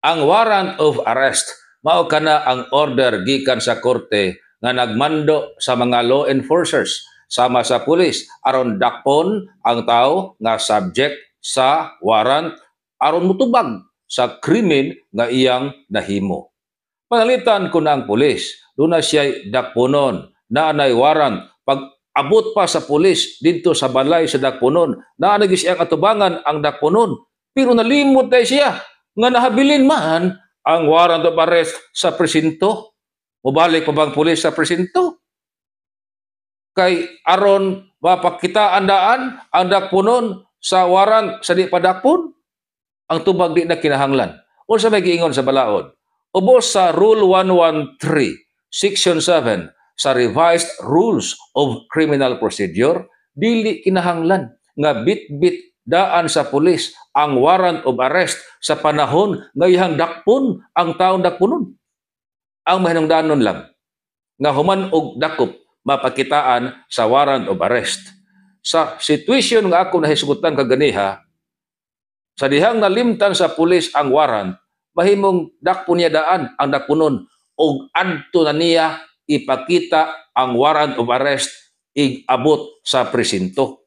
Ang warrant of arrest mao kana ang order gikan sa korte nga nagmando sa mga law enforcers sama sa pulis aron dakpon ang tao nga subject sa warrant aron mutubag sa krimen nga iyang nahimo. Panalitan kun ang pulis, duna siya dakponon, naa nay warrant. Pag abot pa sa pulis didto sa balay sa dakponon, naa na gyud siyang atubangan ang dakponon, pero nalimot day siya nga nahabilin man ang warrant of arrest sa presinto. Mubalik pa bang pulis sa presinto? Kay aron mapakitaan daan ang dakponon sa warrant sa di pa dakpon, ang tubag di na kinahanglan. Unsa may giingon sa balaod? Ubos sa Rule 113, Section 7 sa Revised Rules of Criminal Procedure, dili kinahanglan nga bit-bit daan sa pulis ang warrant of arrest sa panahon nga iyang dakpon ang taong dakponon. Ang mahinungdanon lang nga human og dakop, mapakitaan sa warrant of arrest. Sa situation nga ako nahisgutan kaganiha, sa dihang nalimtan sa pulis ang warrant, mahimong dakpon niya daan ang dakponon og adto na niya ipakita ang warrant of arrest ig abot sa presinto.